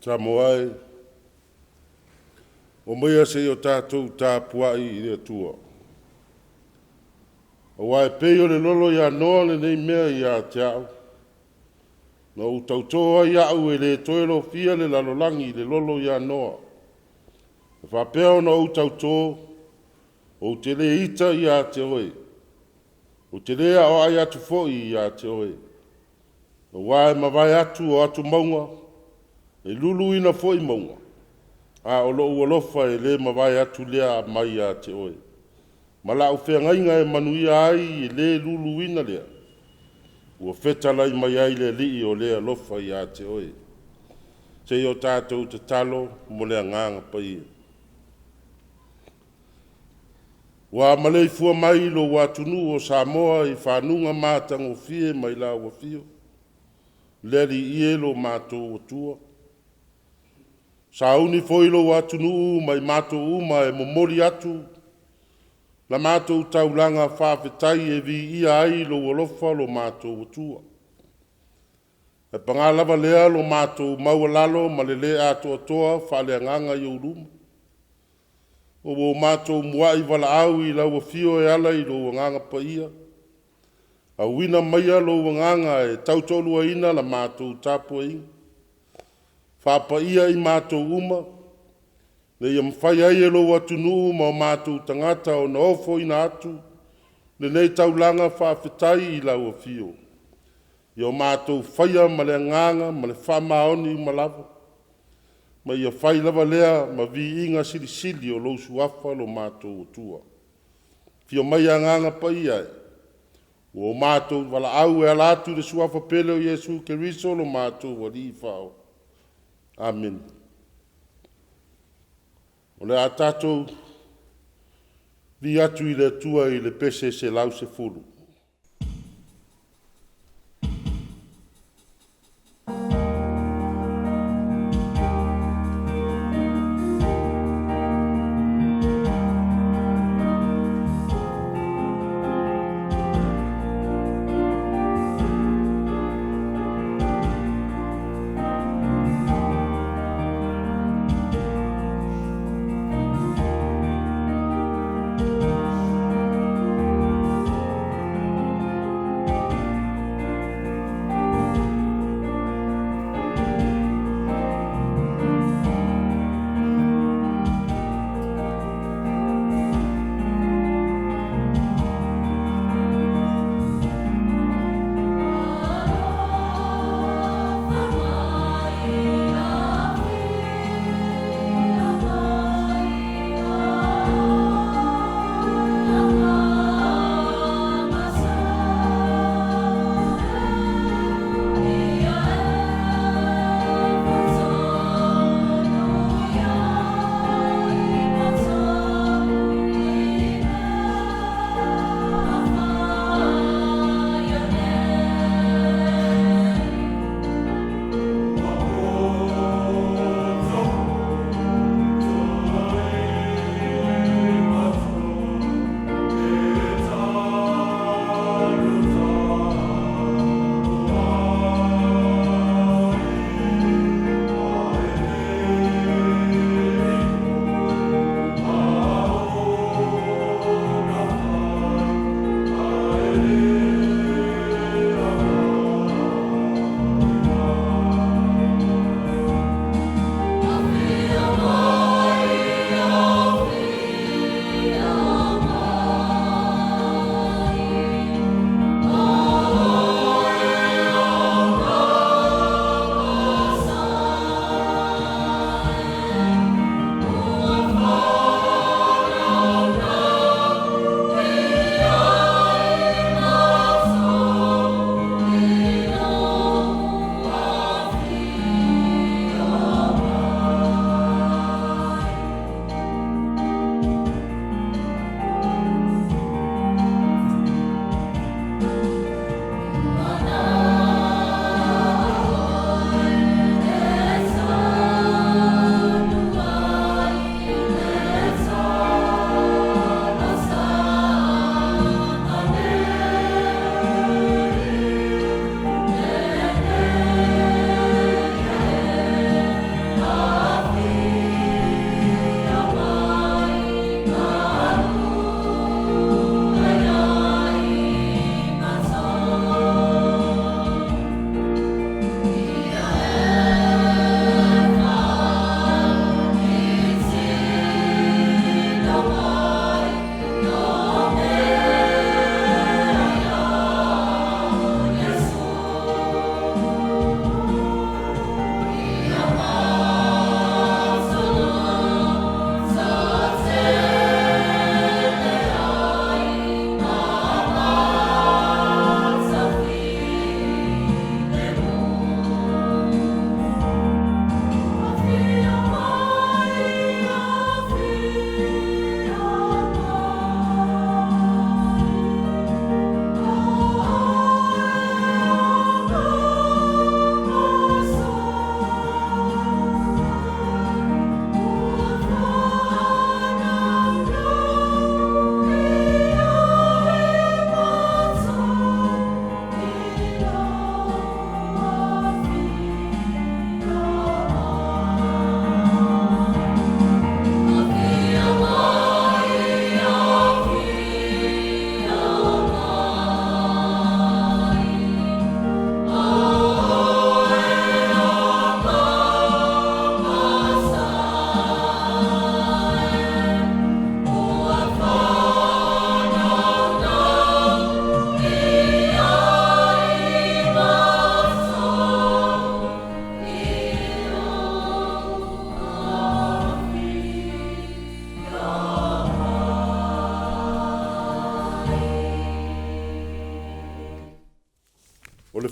Samoa e, omaia se i o tatou tapuai i le Atua, aua e pei o le lolo ia Noa lenei mea ia te au, na ou tautō ai au e le toe lofia le lalolagi i le lolo ia Noa. E faapea ona ou tautō, ou te lē ita ia te oe, ou te lē aoai atu foi ia te oe, aua e mavae atu o atu mauga, e luluina foi mauga, a o lou alofa e le mavae atu lea mai ia te oe, ma lau feagaiga e manuia ai e le luluina lea, ua fetalai mai ai le Alii o le alofa ia te oe. Se i o tatou tatalo mo le Agaga Paia. Ua maleifua mai lou atunuu o Samoa i fanuga matagofie mai lau afio, le Alii e lo matou Atua. Sauni foi lou atunuu ma i matou uma e momoli atu la matou taulaga faafetai e viia ai lou alofa lo matou Atua. Ae paga lava lea lo matou maualalo ma le le atoatoa faaleagaga i ou luma, ua matou muai valaau i lau afio e ala i lou Agaga Paia. Auina maia lou Agaga e tautoaluaina la matou tapuaiga, faapaia i matou uma, ina ia mafai ai e lou atunuu ma o matou tagata ona ofoina atu lenei taulaga faafetai i lau afio, ia o matou faia ma le agaga ma le faamaoni uma lava, ma ia fai lava lea ma viiga silisili o lou Suafa lo matou Atua. Afio mai Agaga Paia e, ua o matou valaau e ala atu i le Suafa pele o Iesu Keriso lo matou Alii Faaola. Amene. O le a tatou vivii atu i le Atua i le pese 110.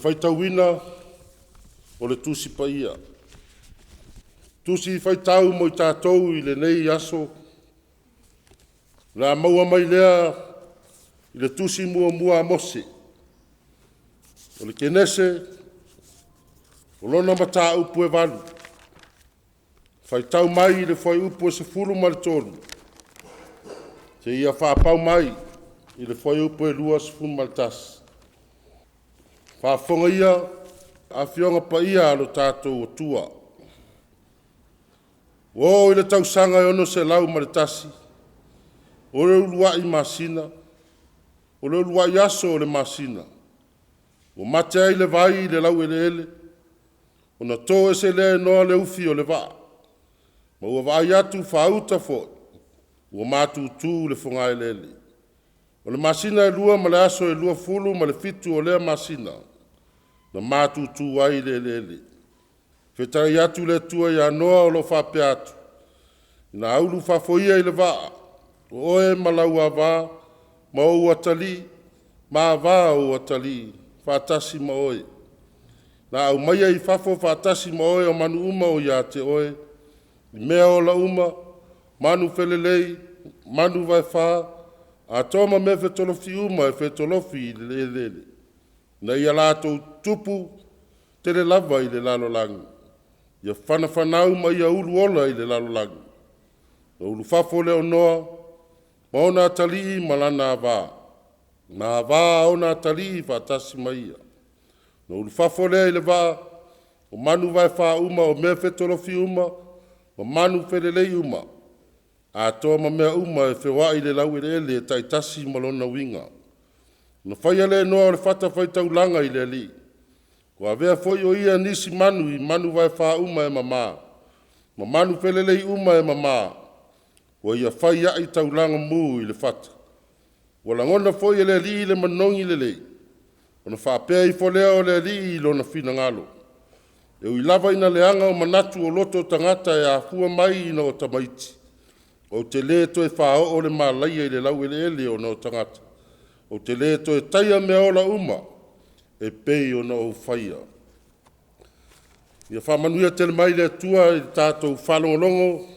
faitauina o le Tusi Paia. Tusi Faitau mo i tatou i lenei aso, o le a maua mai lea i le Tusi muamua a Mose, o le Kenese, o lona mataupu e 8, faitau mai i le fuaiupu e 13 seia faapau mai i le fuaiupu e 21. Faafofoga ia Afioga Paia a lo tatou Atua. Ua oo i le tausaga e 601, o le uluai masina, o le uluai aso o le masina, ua mate ai le vai i le laueleele, ona to ese lea e Noa le ufi o le vaa, ma ua vaai atu faauta foi ua matutu le fogaeleele. O le masina e lua ma le aso e 27 o lea masina, na matutu ai le eleele. Fetalai atu le Atua ia Noa o lo o faapea atu, “Ina ulu fafo ia i le vaa, o oe ma lau ava ma ou atalii ma ava a ou atalii faatasi ma oe. Na aumaia i fafo faatasi ma oe o manu uma o ia te oe, i meaola uma, manu felelei, manu vaefa, atoa ma mea fetolofi uma e fetolofi i le eleele, ina ia latou tupu tele lava i le lalolagi, ia fanafanau ma ia uluola i le lalolagi.” Ona ulufafo lea o Noa ma ona atalii ma lana ava, ma ava a ona atalii faatasi ma ia. Ona ulufafo lea i le vaa o manu vaefa uma, o mea fetolofi uma, ma manu felelei uma, atoa ma mea uma e feoai i le laueleele e taitasi ma lona uiga. Ona faia lea e Noa o le fatafaitaulaga i le Alii. Ua avea foi e ia nisi manu i manu vaefa uma e mama, ma manu felelei uma e mama, ua ia fai a'i taulaga mu i le fata. Ua lagona foi e le Alii le manogi lelei, ona faapea ifo lea o le Alii i lona finagalo, “E ui lava ina leaga manatu o loto o tagata e afua mai ina o tamaiti, ou te le toe fāoo le malaia i le laueleele ona o tagata. Ou te le toe taia meaola uma e pei ona ou faia.” Ia faamanuia tele mai le Atua i le tatou faalogologo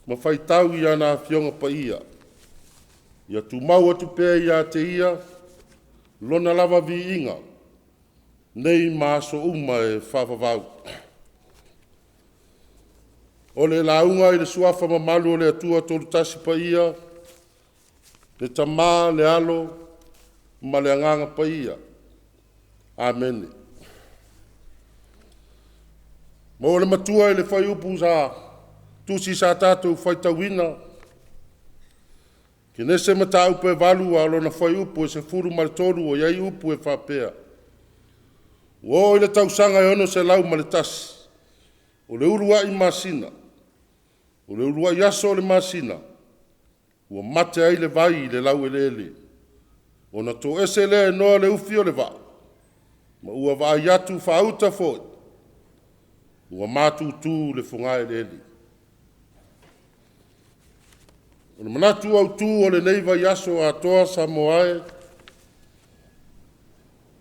ma faitau i ana Afioga Paia. Ia tumau atu pea ia te Ia Lona lava viiga nei ma aso uma e faavavau. O le lauga i le Suafa mamalu o le Atua Toolutasi Paia, le Tama, le Alo ma le Agaga Paia. Amene. Maua le matua i le fuaiupu sa tusi sa tatou faitauina, Kenese Mataupu e 8 a o lona fuaiupu e 13, ua i ai upu e faapea: Ua oo i le tausaga e 601, o le uluai masina, o le uluai aso o le masina, ua mate ai le vai i le laueleele. Ona toese lea e Noa le ufi o le vaa, ma ua vaai atu faauta foi ua matutu le fogaeleele. O le manatu autu o lenei vaiaso atoa Samoa e,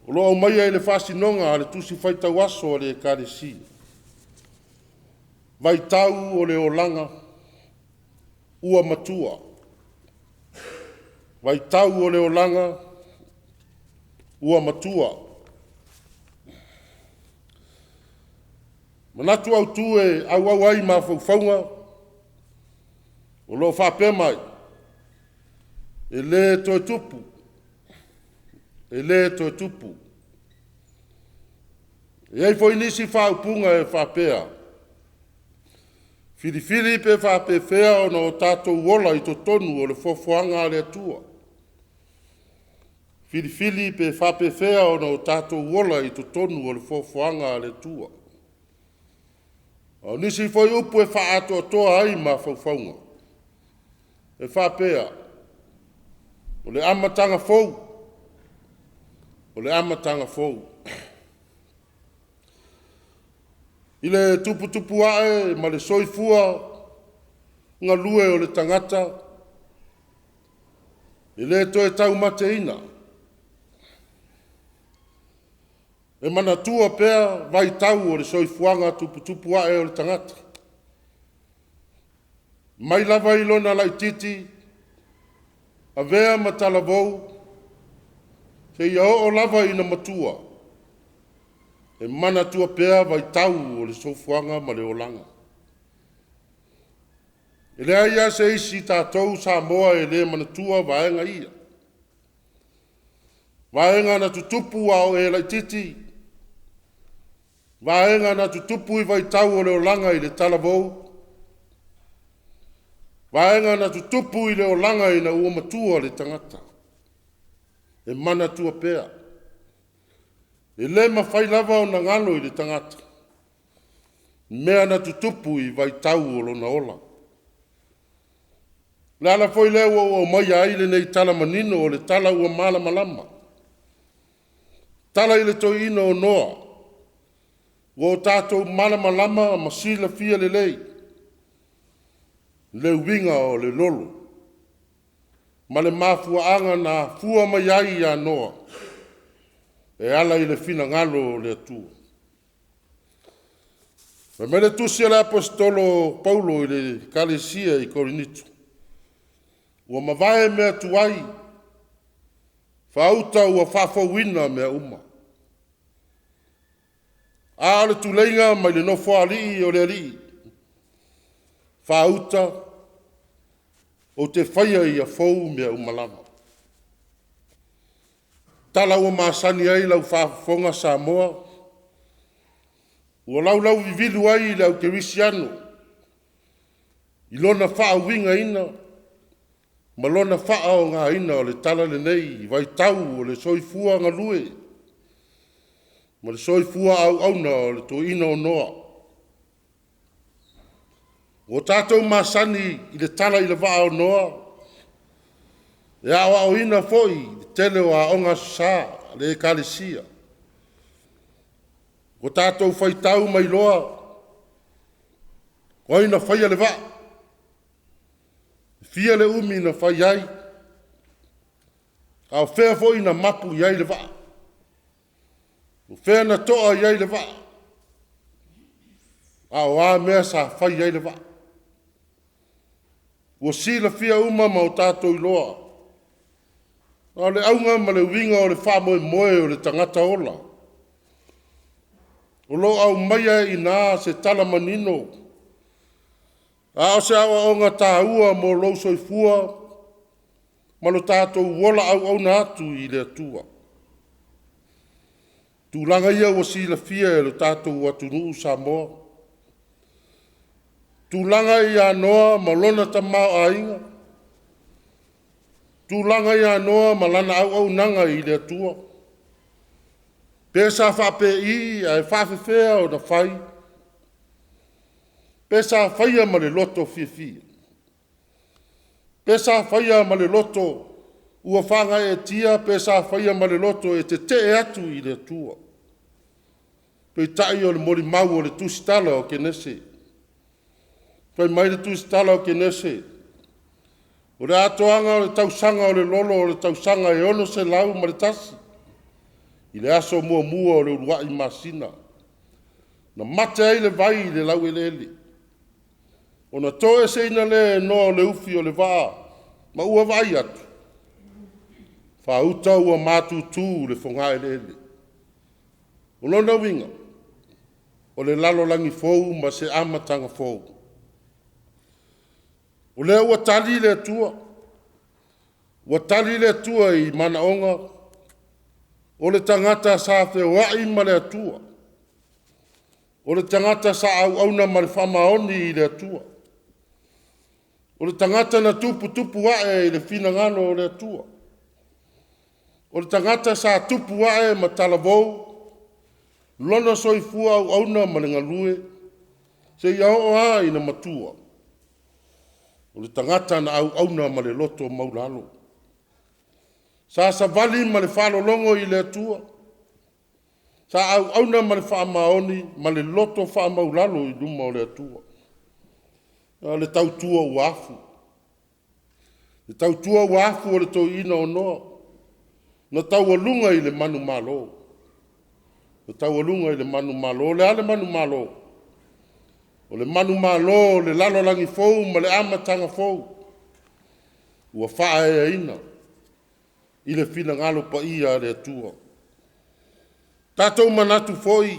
o lo o aumaia i le faasinoga a le Tusi Faitau Aso a le Ekalesia, vaitau o le olaga ua matua. Vaitau o le olaga ua matua. Manatu autu e auau ai i mafaufauga o lo o faapea mai, e le toe tupu, e le toe tupu. E i ai foi nisi faaupuga e faapea, filifili pe faapefea ona o tatou ola i totonu o le foafoaga a le Atua. Filifili pe faapefea ona o tatou ola i totonu o le foafoaga a le Atua. A o nisi foi upu e faaatoatoa ai mafaufauga, e faapea, o le amataga fou, o le amataga fou. I le tuputupu ae ma le soifua galue o le tagata, e le toe taumateina. E manatua pea vaitau o le soifuaga tuputupu ae o le tagata, mai lava i lona laitiiti, avea ma talavou, seia oo lava ina matua, e manatua pea vaitau o le soifuaga ma le olaga. E leai lava se isi tatou Samoa e le manatua vaega ia, vaega na tutupu a o e laitiiti, vaega na tutupu i vaitau o le olaga i le talavou, vaega na tutupu i le olaga ina ua matua le tagata, e manatua pea. E le mafai lava ona galo i le tagata mea na tutupu i vaitau o lona ola. O le ala foi lea ua ou aumaia ai lenei tala manino, o le tala ua malamalama, tala i le toeaina o Noa, ua o tatou malamalama ma silafia lelei le uiga o le lolo ma le mafuaaga na afua mai ai ia Noa e ala i le finagalo o le Atua. Fai mai le tusi a le Aposetolo o Paulo i le Ekalesia i Korinito, “Ua mavae mea tuai, faauta ua faafouina mea uma.” A o le tuleiga mai le Nofoalii o le Alii, faauta ou te faia ia fou mea uma lava. Tala ua masani ai lau faafofoga Samoa, ua laulauvivilu ai le au kerisiano i lona faauigaina ma lona faaaogaina o le tala lenei i vaitau o le soifua galue ma le soifua auauna o le toeaina o Noa. Ua tatou masani i le tala i le vaa o Noa, e aoaoina foi i le tele o aoga Aso Sa a le Ekalesia. Ua tatou faitau ma iloa o ai na faia le vaa, e fia le umi na fai ai, a o fea foi na mapu i ai le vaa, o fea na toa i ai le vaa, a o a mea sa fai ai le vaa. Ua silafia uma ma o tatou iloa. A o le auga ma le uiga o le faamoemoe o le tagata ola, o lo o aumaia ai i ina se tala manino, a o se aoaoga taua mo lou soifua ma lo tatou ola auauna atu i le Atua. O tulaga ia ua silafia e lo tatou atunuu Samoa, tulaga ia Noa ma lona tamaoaiga, tulaga ia Noa ma lana auaunaga i le Atua, pe sa faapei ae faapefea ona fai, pe sa faia ma le loto fiafia, pe sa faia ma le loto ua faagaeetia, pe sa faia ma le loto e tetee atu i le Atua. Peitai o le molimau a le tusitala o Kenese. Fai mai le tusitala o Kenese, “O le atoaga o le tausaga o le lolo, o le tausaga e 601, i le aso muamua o le uluai masina, na mate ai le vai i le laueleele, ona toeseina lea e Noa o le ufi o le vaa, ma ua vaai atu, faauta ua matutu le fogaeleele.” O lona uiga, o le lalolagi fou ma se amataga fou. O lea ua tali le Atua, ua tali le Atua i manaoga o le tagata sa feoai ma le Atua, o le tagata sa auauna ma le faamaoni i le Atua, o le tagata na tuputupu ae i le finagalo o le Atua, o le tagata sa tupu ae ma talavou lona soifua auauna ma le galue seia oo lava ina matua. O le tagata na auauna ma le loto maualalo, sa savali ma le faalologo i le Atua, sa auauna ma le faamaoni ma le loto faamaualalo i luma o le Atua. A o le tautua ua afu, le tautua ua afu a le toeaina o Noa, na taualuga i le manumalo. Na taualuga i le manumalo. O le a le manumalo? O le manumalo o le lalolagi fou ma le amataga fou ua faaeaina i le finagalo paia a le Atua. Tatou manatu foi,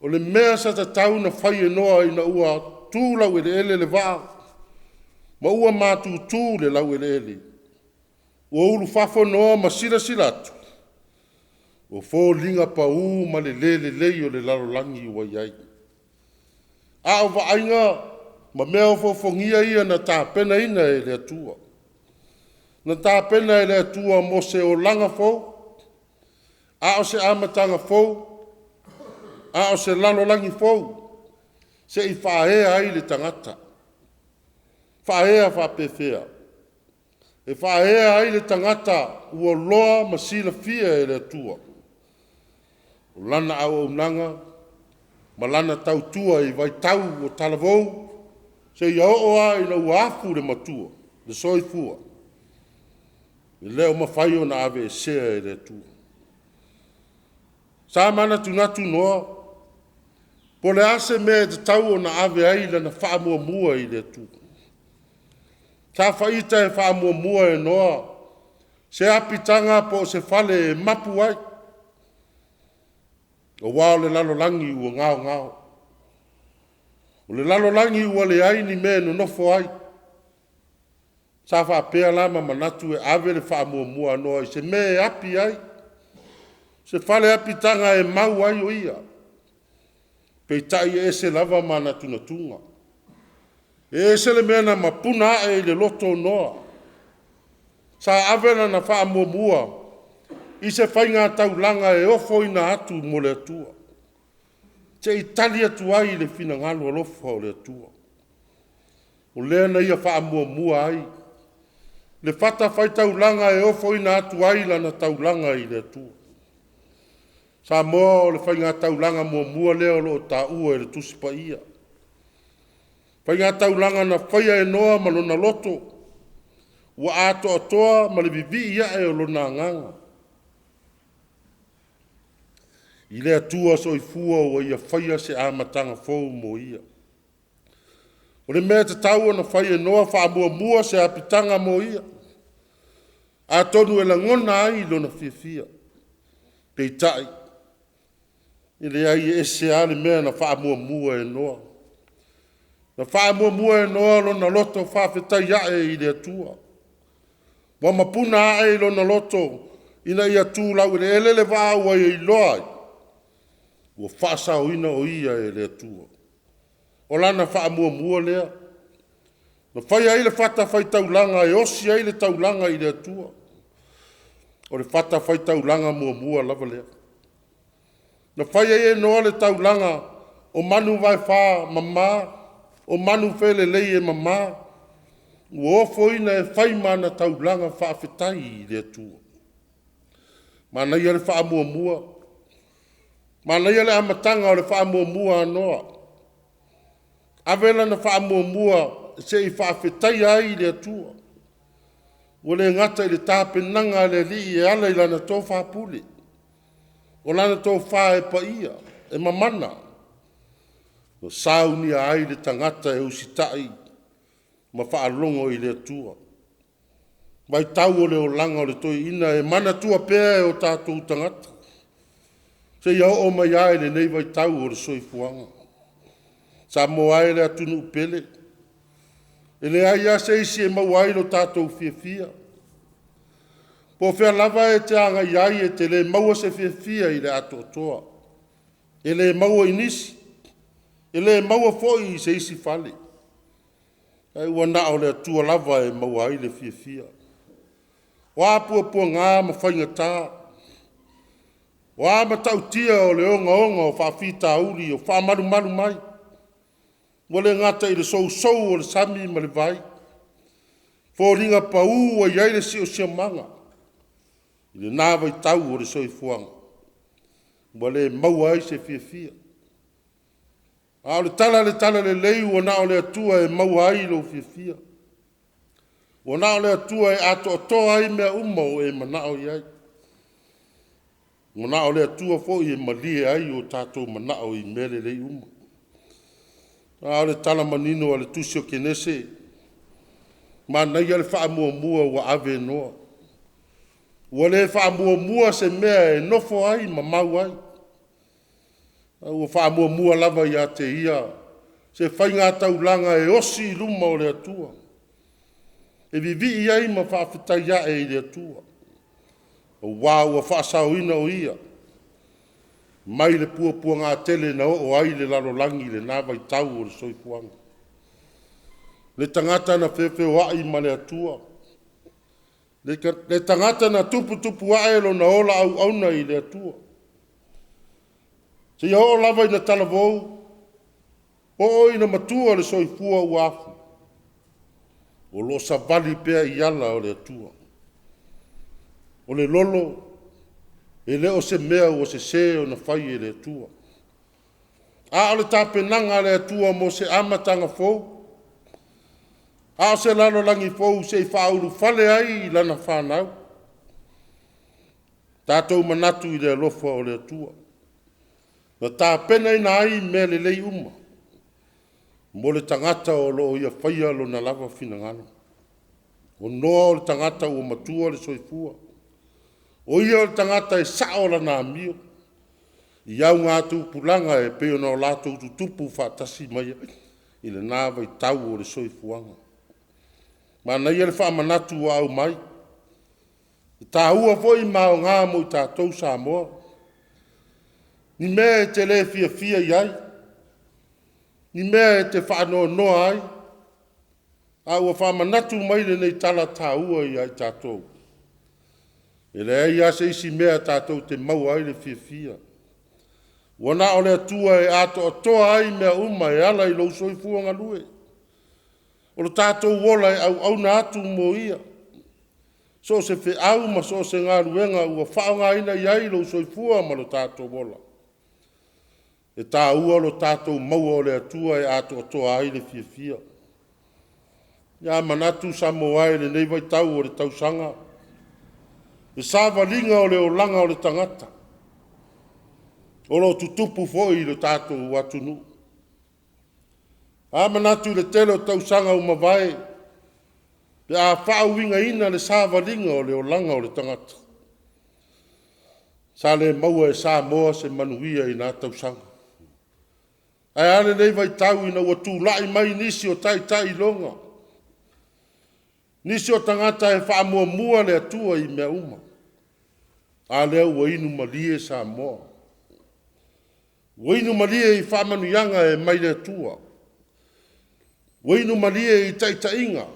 o le mea sa tatau ona fai e Noa ina ua tu laueleele le vaa ma ua matutu le laueleele, ua ulufafo Noa ma silasila atu, o foliga pau ma le le lelei o le lalolagi ua i ai. A o vaaiga ma mea ofoofogia ia na tapenaina e le Atua. Na tapena e le Atua mo se olaga fou, a o se amataga fou, a o se lalolagi fou, se i faaea ai le tagata. Faaea faapefea? E faaea ai le tagata ua iloa ma silafia e le Atua o lana auaunaga ma lana tautua i vaitau ua talavou, seia oo lava ina ua afu le matua, le soifua, e le o mafai ona aveesea e le Atua. Sa manatunatu Noa po o le a se mea e tatau ona ave ai lana faamuamua i le Atua. Sa faita e faamuamua e Noa se apitaga po o se fale e mapu ai, aua o le lalolagi ua gaogao. O le lalolagi ua leai ni mea e nonofo ai. Sa faapea la ma manatu e ave le faamuamua a Noa i se mea e api ai, se fale apitaga e mau ai o ia. Peitai, e ese lava manatunatuga, e ese le mea na mapuna ae i le loto o Noa. Sa ave lana faamuamua i se faigataulaga e ofoina atu mo le Atua, se i tali atu ai i le finagalo alofa o le Atua. O lea na ia faamuamua ai le fatafaitaulaga e ofoina atu ai lana taulaga i le Atua. Samoa, o le faigataulaga muamua lea o lo o taua e le Tusi Paia, faigataulaga na faia e Noa ma lona loto ua atoatoa ma le vivii ae o lona agaga i le Atua soifua ua Ia faia se amataga fou mo ia. O le mea e tatau ona fai e Noa, faamuamua se apitaga mo ia, atonu e lagona ai lona fiafia. Peitai, e leai, e ese lava le mea na faamuamua e Noa. Na faamuamua e Noa lona loto faafetai ae i le Atua, ua mapuna ae i lona loto ina ia tu laueleele le vaa ua ia iloa ai, ua faasaoina o ia e le Atua. O lana faamuamua lea, na fai ai le fatafaitaulaga e osi ai le taulaga i le Atua. O le fatafaitaulaga muamua lava lea. Na fai ai e Noa le taulaga o manuvaefa mama, o manufelelei e mama, ua ofoina e fai ma ana taulaga faafetai i le Atua. Manaia le faamuamua, manaia le amataga o le faamuamua a Noa. Ave lana faamuamua se i faafetaia ai i le Atua. Ua le gata i le tapenaga a le Alii e ala i Lana tofa pule, o Lana tofa e paia, e mamana, ua saunia ai le tagata e usitai ma faalogo i le Atua. Vaitau o le olaga o le toeaina, e manatua pea e o tatou tagata seia oo mai lava i lenei vaitau o le soifuaga. Samoa e le atunuu pele, e leai lava se isi e maua ai lo tatou fiafia. Po o fea lava e te agai ai, e te le maua se fiafia i le atoatoa. E le maua i nisi, e le maua foi i se isi fale, ae ua na o le Atua lava e maua ai le fiafia. O a puapuaga ma faigata, o a matautia o le ogaoga o faafitauli o faamalumalu mai, ua le gata i le sousou o le sami ma le vai, foliga pau ua i ai le siosiomaga i lena vaitau o le soifuaga, ua le maua ai se fiafia. A o le tala o le Talalelei, ua na o le Atua e maua ai lou fiafia, ua na o le Atua e atoatoa ai mea uma ua e manao i ai. Manao o le Atua foi e malie ai o tatou manao i mea lelei uma. A o le tala manino a le Tusi o Kenese, manaia le faamuamua ua ave e Noa. Ua le faamuamua se mea e nofo ai ma mau ai, a ua faamuamua lava ia te ia se faigataulaga e osi i luma o le Atua, e vivii ai ma faafetai ae i le Atua, aua ua faasaoina o Ia mai le puapuaga tele na oo ai le lalolagi i lena vaitau o le soifuaga. Le tagata na feofeoai ma le Atua, le tagata na tuputupu ae lona ola auauna i le Atua, seia oo lava ina talavou, oo ina matua le soifua ua afu, o lo o savali pea i ala o le Atua. O le lolo, e le o se mea ua sese ona fai e le Atua, a o le tapenaga a le Atua mo se amataga fou, a o se lalolagi fou se i faaulufale ai lana fanau. Tatou manatu i le alofa o le Atua na tapenaina ai mea lelei uma mo le tagata o lo o Ia faia Lona lava finagalo. O Noa o le tagata ua matua le soifua, o ia o le tagata e sao lana amio i augatupulaga e pei ona latou tutupu faatasi mai ai i lena vaitau o le soifuaga. Manaia le faamanatu ua aumai, e taua foi ma aoga mo i tatou Samoa. Ni mea e te le fiafia i ai, ni mea e te faanoanoa ai, a ua faamanatu mai lenei tala taua ia i tatou, e leai lava se isi mea tatou te maua ai le fiafia, ua na o le Atua e atoatoa ai mea uma e ala i lou soifua galue. O lo tatou ola e auauna atu mo Ia, so o se feau ma so o se galuega ua faaaogaina i ai lou soifua ma lo tatou ola, e taua lo tatou maua o le Atua e atoatoa ai le fiafia. Ia manatu Samoa e i lenei vaitau o le tausaga, le savaliga o le olaga o le tagata, o lo o tutupu foi i lo tatou atunuu. A manatu i le tele o tausaga ua mavae pe a faauigaina le savaliga o le olaga o le tagata, sa le maua e Samoa se manuia i na tausaga. Ae a lenei vaitau ina ua tulai mai nisi o taitai iloga, nisi o tagata e faamuamua le Atua i mea uma. A lea ua inu malie Samoa, ua inu malie i faamanuiaga e mai le Atua, ua inu malie i taitaiga,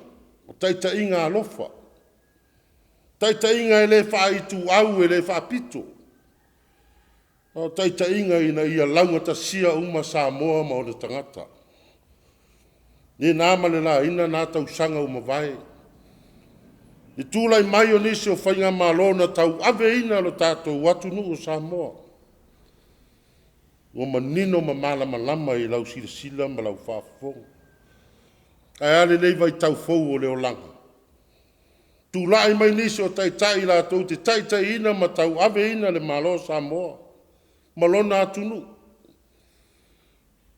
o taitaiga alofa, taitaiga e le faaituau e le faapito, a o taitaiga ina ia laugatasia uma Samoa ma ona tagata. E le na ma le laina na tausaga ua mavae i le tulai mai o nisi o faigamalo na tauaveina lo tatou atunuu o Samoa, ua manino ma malamalama i lau silasila ma lau faafofoga. Ae a lenei vaitau fou o le olaga? Tulai mai nisi o taitai latou te taitaiina ma tauaveina le Malo o Samoa ma lona atunuu,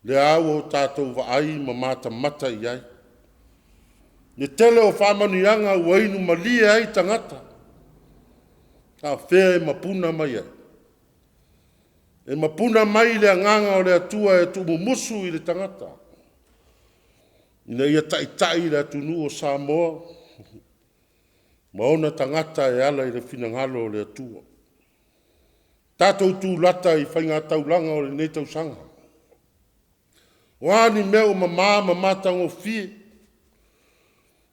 lea ua tatou vaai ma matamata i ai le tele o faamanuiaga ua inu malie ai tagata. A o fea e mapuna mai ai? E mapuna mai i le Agaga o le Atua e tuumumusu i le tagata ina ia taitai le atunuu o Samoa ma ona tagata e ala i le finagalo o le Atua. Tatou tulata i faigataulaga o lenei tausaga. O a ni mea ua mama ma matagofie,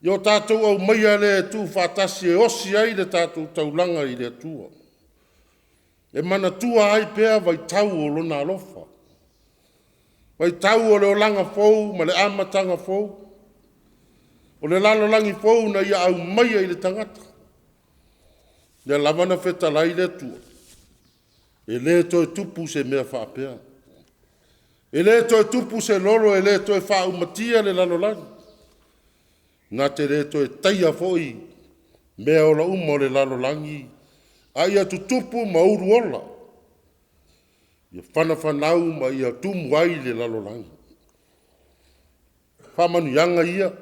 ia o tatou aumaia lea e tuufaatasi e osi ai le tatou taulaga i le Atua, e manatua ai pea vaitau o Lona alofa, vaitau o le olaga fou ma le amataga fou, o le lalolagi fou na Ia aumaia i le tagata. O lea lava na fetalai le Atua, e le toe tupu se mea faapea. E le toe tupu se lolo, e le toe faaumatia le lalolagi, na te le toe taia foi meaola uma o le lalolagi, a ia tutupu ma uluola. Ia fanafanau ma ia tumu ai le lalolagi. Faamanuiaga ia.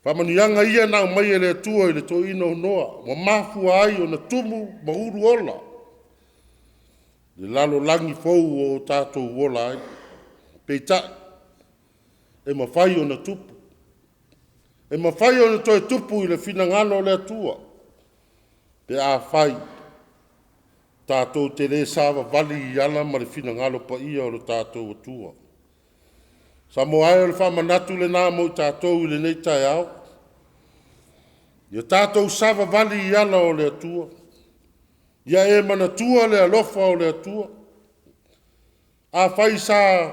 Faamanuiaga ia na aumai e le Atua i le toeaina o Noa ua mafua ai ona tumu ma uluola le lalolagi fou ua o tatou ola ai. Peitai, e mafai ona tupu. E mafai ona toe tupu i le finagalo o le Atua pe afai tatou te le savavali i ala ma le finagalo paia o lo tatou Atua. Samoa e, o le faamanatu lena mo i tatou i lenei taeao, ia tatou savavali i ala o le Atua. Ia e manatua le alofa o le Atua. Afai sa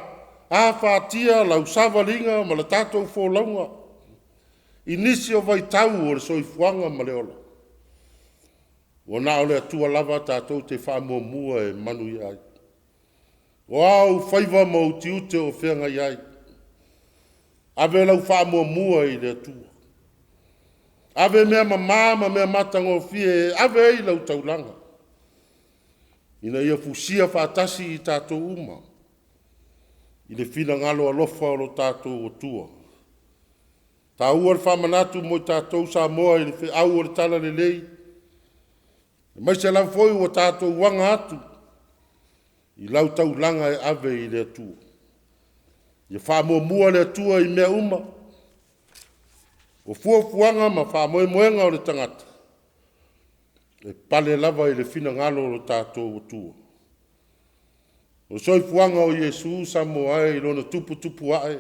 afatia lau savaliga ma le tatou folauga i nisi o vaitau o le soifuaga ma le ola, ua na o le Atua lava tatou te faamuamua e manuia ai. O a ou faiva ma ou tiute o feagai ai, ave lau faamuamua i le Atua. Ave mea mama ma mea matagofie e ave ai lau taulaga, ina ia fusia faatasi i tatou uma i le finagalo alofa o lo tatou Atua. E taua le faamanatu mo i tatou Samoa i le feau o le talalelei, aemaise lava foi ua tatou aga atu i lau taulaga e ave i le Atua. Ia faamuamua le Atua i mea uma. O fuafuaga ma faamoemoega o le tagata, e pale lava i le finagalo o lo tatou Atua. O le soifuaga o Iesu Samoa e i lona tuputupu ae,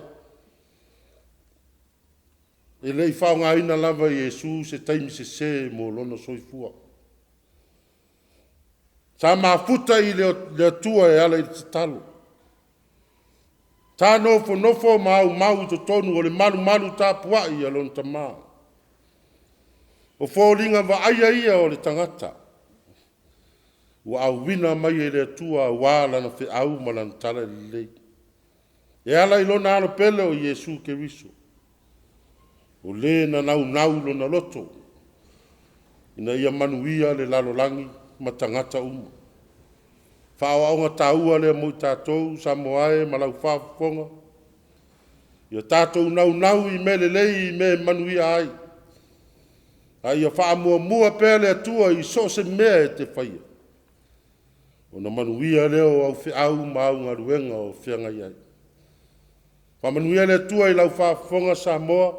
e le i faaaogaina lava e Iesu se taimi sese mo lona soifua. Sa mafuta i le Atua e ala i le tatalo. Sa nofonofo ma aumau i totonu o le malumalu tapuai a lona Tama. O foliga vaaia ia o le tagata ua auina mai e le Atua aua lana feau ma lana talalelei, e ala i Lona Alo pele o Iesu Keriso, o Le na naunau lona loto ina ia manuia le lalolagi ma tagata uma. Faaoaoga taua lea mo i tatou Samoa e ma lau faafofoga, ia tatou naunau i mea lelei i mea e manuia ai, a ia faamuamua pea le Atua i so o se mea e te faia, ona manuia lea o au feau ma au galuega o feagai ai. Faamanuia le Atua i lau faafofoga Samoa,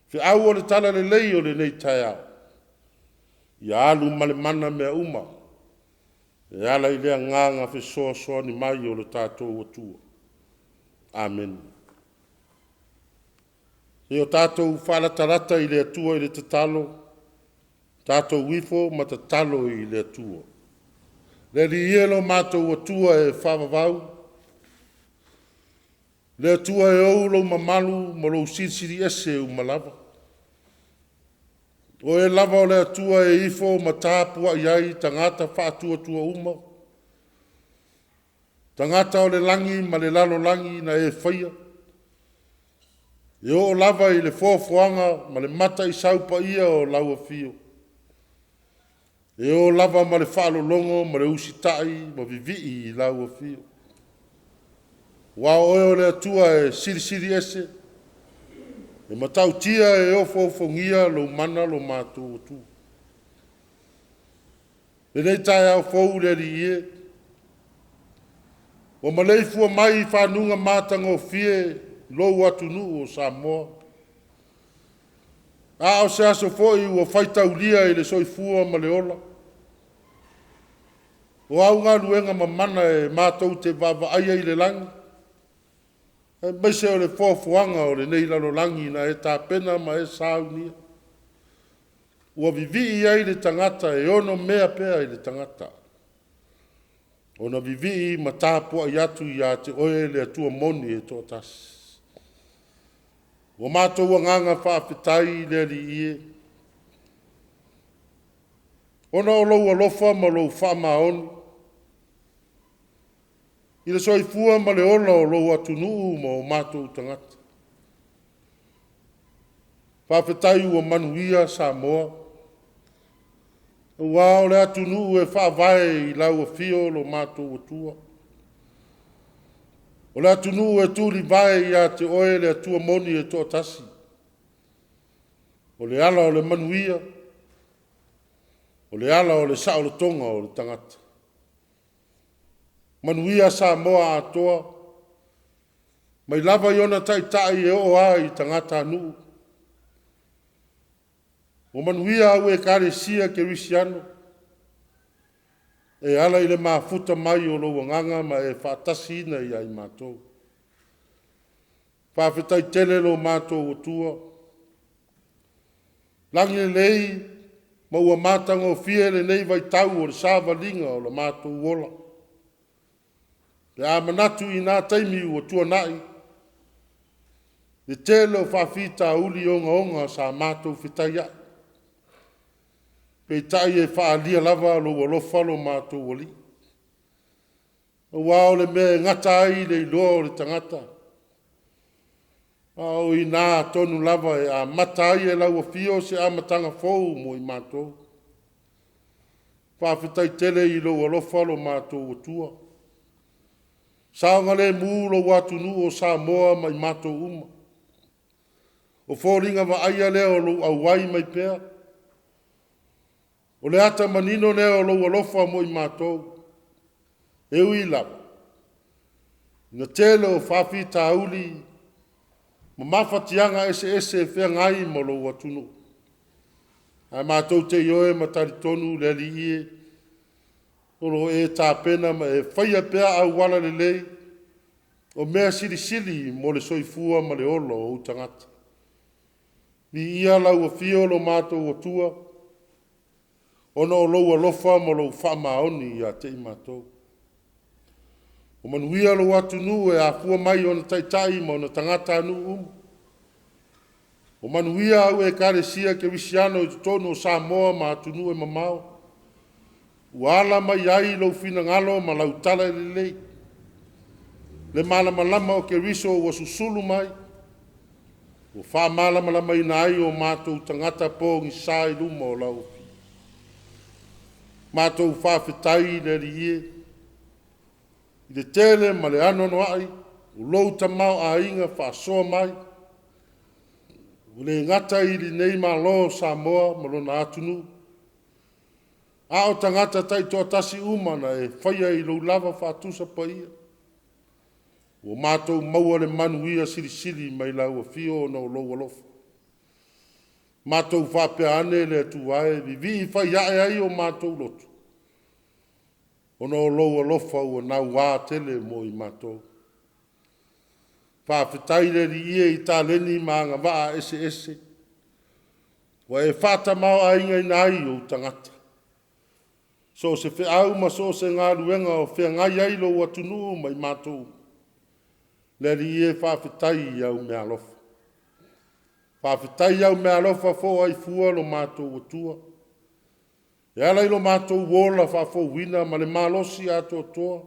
feau o le talalelei o lenei taeao, ia alu ma le mana mea uma e ala i le agaga fesoasoani mai o lo tatou Atua. Amene. Ia o tatou faalatalata i le Atua i le tatalo, tatou ifo ma tatalo i le Atua. Le Alii e, lo matou Atua e faavavau, le Atua e ou lou mamalu ma lou Silisili Ese uma lava. O Oe lava o le Atua e ifo ma tapuai ai tagata faatuatua uma, tagata o le lagi ma le lalolagi na e faia, e oo lava i le foafoaga ma le mataisau paia o lau afio, e o lava ma le faalologo ma le usitai ma vivii i lau afio. Aua o Oe o le Atua e silisili ese, e matautia e ofoofogia lou mana lo matou Atua. Lenei taeao fou le Alii e, ua maleifua mai i faguga matagofie lou atunuu o Samoa, a o se aso foi ua faitaulia i le soifua ma le ola. O au galuega mamana e matou te vaavaaia i le lagi, aemaise o le foafoaga o lenei lalolagi na e tapena ma e saunia, ua vivii ai le tagata e onomea pea i le tagata ona vivii ma tapuai atu ia te Oe le Atua moni e toatasi. Ua matou agaga faafetai le Alii e, ona o lou alofa ma lou faamaoni i le soifua ma le ola o lou atunuu ma o matou tagata. Faafetai ua manuia Samoa. Aua o le atunuu e faavae i lau afio lo matou Atua. O le atunuu e tulivae ia te oe le Atua moni e toatasi. O le ala o le manuia, o le ala o le saolotoga o le tagata. Manuia Samoa atoa, mai lava i ona taitai e oo lava i tagatanuu. Ua manuia au Ekalesia Kerisiano e ala i le mafuta mai o lou Agaga ma e faatasiina ia i matou. Faafetai tele lo matou Atua, lagi lelei ma ua matagofie lenei vaitau o le savaliga o lo matou ola. Pe a manatu i na taimi ua tuanai, le tele o faafitauli ogaoga sa matou fetaiai, peitai e faaalia lava lou alofa lo matou Alii. Aua o le mea e gata ai le iloa o le tagata, a o i ina tonu lava e amata ai e lau afio se amataga fou mo i matou. Faafetai tele i lou alofa lo matou Atua. Saogalemu lou atunuu o Samoa ma i matou uma. O foliga vaaia lea o lou auai mai pea. O le ata manino lea o lou alofa mo i matou. E ui lava ina tele o faafitauli ma mafatiaga eseese e feagai ma lou atunuu, ae matou te ioe ma talitonu le Alii e, o lo o e tapena ma e faia pea auala lelei o mea silisili mo le soifua ma le ola o ou tagata. Viia lau afio lo matou Atua, ona o lou alofa ma lou faamaoni ia te i matou. Ua manuia lou atunuu e afua mai i ona taitai ma ona tagatanuu uma. Ua manuia au Ekalesia Kerisiano i totonu o Samoa ma atunuu e mamao, ua ala mai ai lou finagalo ma lau talalelei. Le malamalama o Keriso ua susulu mai, ua faamalamalamaina ai o matou tagata pogisa i luma o lau Afio. Matou faafetai i le Alii e, i le tele ma le anoanoai o lou tamaoaiga faasoa mai, ua le gata i lenei Malo o Samoa ma lona atunuu, a o tagata taitoatasi uma na e faia i lou lava faatusa paia. Ua matou maua le manuia silisili mai lau afio ona o lou alofa. Matou faapea ane, le Atua e, vivii faiae ai o matou loto, ona o lou alofa ua naua tele mo i matou. Faafetai le Alii e i taleni ma agavaa eseese ua e faatamaoaigaina ai ou tagata. So o se feau ma so o se galuega o feagai ai lou atunuu ma i matou uma, le Alii e, faafetai i au meaalofa. Faafetai i au meaalofa foai fua lo matou Atua e ala i lo matou ola faafouina ma le malosi atoatoa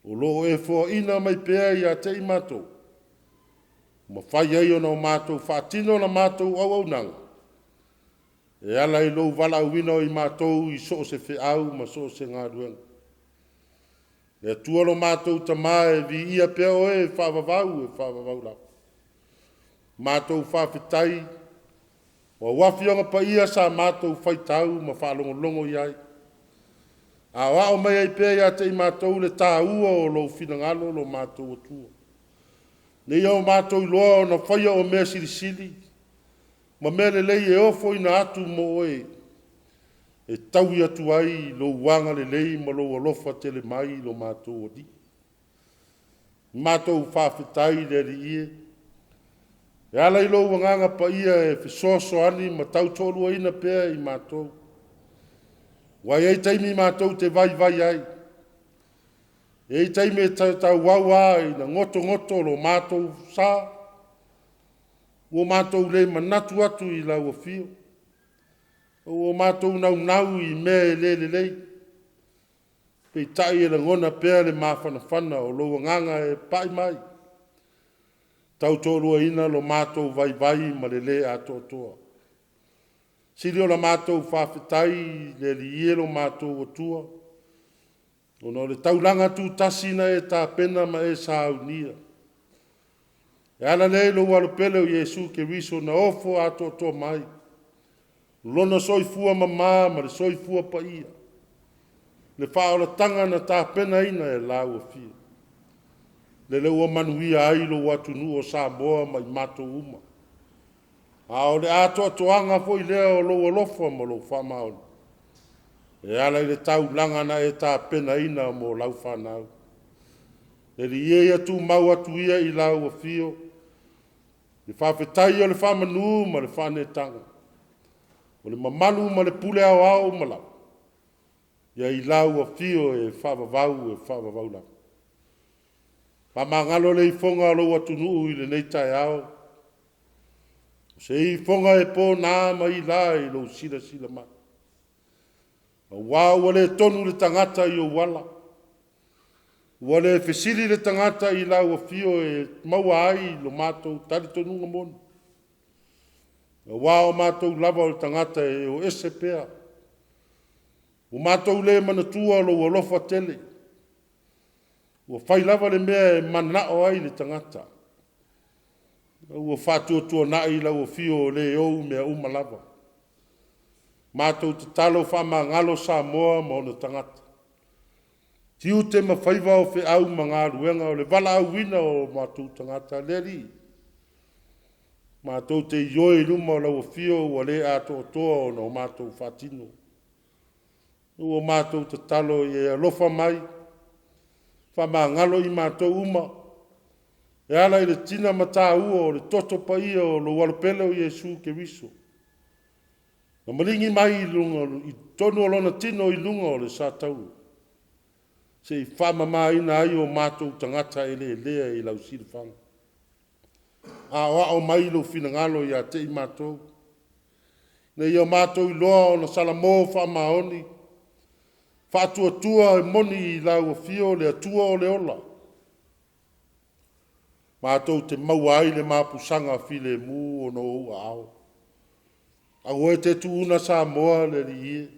o lo o e foaina mai pea ia te i matou, ua mafai ai ona matou faatino la matou auaunaga e ala i lou valaauina o i matou i so o se feau ma so o se galuega. Le Atua lo matou Tama e viia pea Oe e faavavau, e faavavau lava. Matou faafetai o au Afioga Paia sa matou faitau ma faalogologo i ai, a o aoao mai ai pea ia te i matou le taua o lou finagalo lo matou Atua, ina ia o matou iloa ona faia o mea silisili ma mea lelei e ofoina atu mo Oe, e taui atu ai lou agalelei ma lou alofa tele mai i lo matou Alii. Matou faafetai i le Alii e, e ala i lou Agaga Paia e fesoasoani ma tautoaluaina pea i matou. Ua i ai taimi matou te vaivai ai, e i ai taimi e tauau lava ina gotogoto lo matou sa, ua matou le manatu atu i lau afio, ua matou naunau i mea e le lelei. Peitai, e lagona pea le mafanafana o lou agaga e pai mai, tautoaluaina lo matou vaivai ma le le atoatoa. Sili ona matou faafetai i le Alii e lo matou Atua, ona o le taulaga tutasi na e tapena ma e saunia e ala lea i lou Alo pele o Iesu Keriso na ofo atoatoa mai Lona soifua mamā ma le soifua paia, le faaolataga na tapenaina e lau Afio, lele ua manuia ai lou atunuu o Samoa ma i matou uma. A o le atoatoaga foi lea o lou alofa ma lou faamaoni e ala i le taulaga na e tapenaina mo lau fanau. Le Alii e, ia tumau atu ia i lau afio le faafetai o le faamanu ma le faaneetaga, o le mamalu ma le pule aoao uma lava, ia i lau afio e faavavau e faavavau lava. Faamagalo le ifoga a lou atunuu i lenei taeao, o se ifoga e pona ma ila i lou silasila mai, aua ua le tonu le tagata i ou ala, ua le fesili le tagata i lau afio e maua ai lo matou talitonuga moni, aua o matou lava o le tagata e o ese pea. Ua matou le manatua lou alofa tele, ua fai lava le mea e mananao ai le tagata, ua faatuatuanai lau afio o le ou mea uma lava. Matou tatalo, faamagalo Samoa ma ona tagata, tiute ma faiva o feau ma galuega, o le valaauina o matou tagata. Le Alii, matou te ioe i luma o lau afio ua le atoatoa ona o matou faatino. Ua matou tatalo ia e alofa mai, faamagalo i matou uma e ala i le tina ma taua o le toto paia o lou Alo pele o Iesu Keriso, na maligi mai i luga i totonu o lona tino i luga o le satauro, se i faamamaina ai o matou tagata eleelea i lau silafaga. Aoao mai lou finagalo ia te i matou, ina ia matou iloa ona salamo faamaoni, faatuatua e moni i lau afio le Atua o le ola, matou te maua ai le mapusaga filemu ona o ou aao. Aua e te tuua Samoa le Alii e,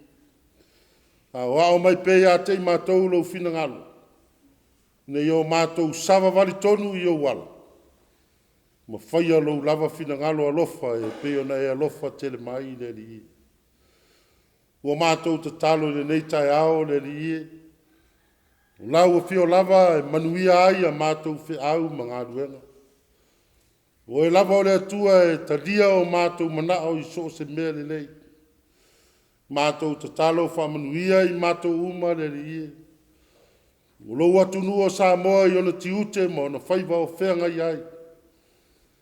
aoao mai pea ia te i matou lou finagalo, ina ia o matou savavali tonu i ou ala ma faia lou lava finagalo alofa e pei ona e alofa tele mai le Alii. Ua matou tatalo i lenei taeao le Alii e, o lau afio lava e manuia ai a matou feau ma galuega. O Oe lava o le Atua e talia o matou manao i so o se mea lelei. Matou tatalo, faamanuia i matou uma le Alii e, o lou atunuu o Samoa i ona tiute ma ona faiva o feagai ai,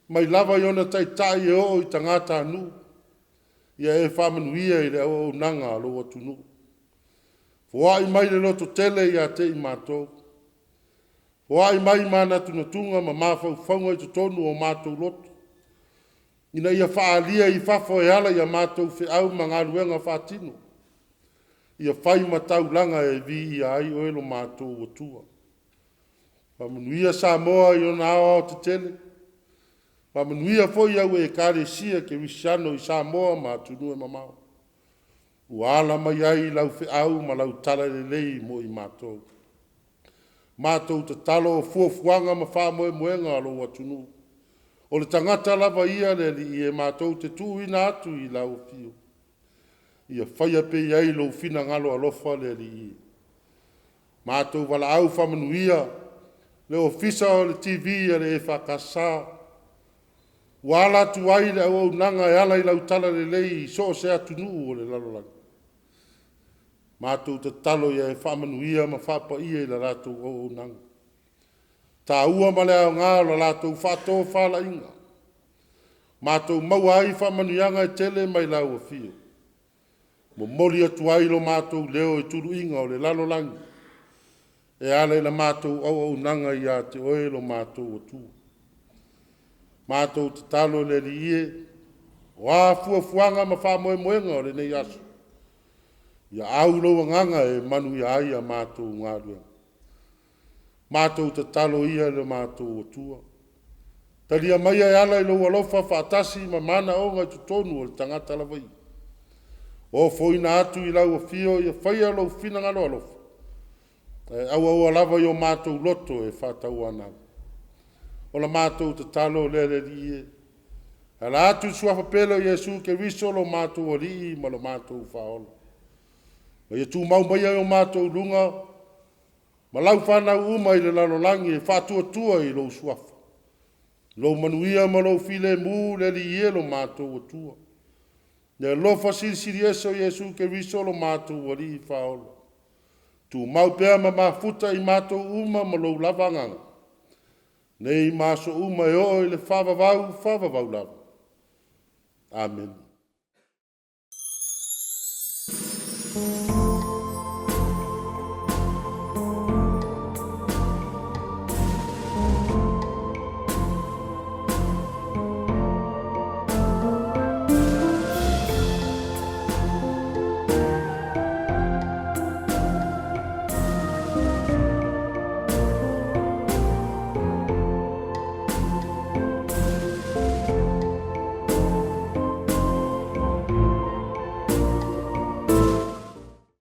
mai lava i ona taitai e oo i tagatanuu. Ia e faamanuia i le auaunaga a lou atunuu. Foai mai le lototele ia te i matou, foai mai manatunatuga ma mafaufauga i totonu o matou loto, ina ia faaalia i fafo e ala i a matou feau ma galuega faatino, ia fai ma taulaga e viia ai Oe lo matou Atua. Faamanuia Samoa i ona aoaotetele, faamanuia foi au Ekalesia Kerisiano i Samoa ma atunuu e mamao ua ala mai ai lau feau ma lau talalelei mo i matou. Matou tatalo, o fuafuaga ma faamoemoega o lou atunuu, o le tagata lava ia le Alii e matou te tuuina atu i lau afio, ia faia pea i ai lou finagalo alofa le Alii e. Matou valaau, faamanuia le Ofisa o le TV a le EFKS ua ala atu ai le auaunaga e ala i lau talalelei i so o se atunuu o le lalolagi. Matou tatalo ia e faamanuia ma faapaia i la latou auaunaga, taua ma le aoga o la latou faatofalaiga, matou maua ai faamanuiaga e tele mai lau afio. Momoli atu ai lo matou leo i tuluiga o le lalolagi e ala i la matou auaunaga ia te Oe lo matou Atua. Matou tatalo le Alii e, o a fuafuaga ma faamoemoega o lenei aso, ia au lou agaga e manuia ai a matou galuega. Matou tatalo ia le matou Atua, talia maia e ala i lou alofa faatasi ma manaoga i totonu o le tagata lava ia. Ofoina atu i lau afio ia faia lou finagalo alofa, ae auaua lava i o matou loto e faatauanau. O la matou tatalo lea le Alii e, ala atu i le suafa pele o Iesu Keriso lo matou Alii ma lo matou Faaola. Ma ia tumau maia i o matou luga ma lau fanau uma i le lalolagi e faatuatua i lou suafa, lou manuia ma lou filemu le Alii e lo matou Atua. Le alofa silisili ese o Iesu Keriso lo matou Alii Faaola, tumau pea ma mafuta i matou uma ma lou lava agaga, nei ma aso uma e oo i le faavavau, faavavau lava. Amene.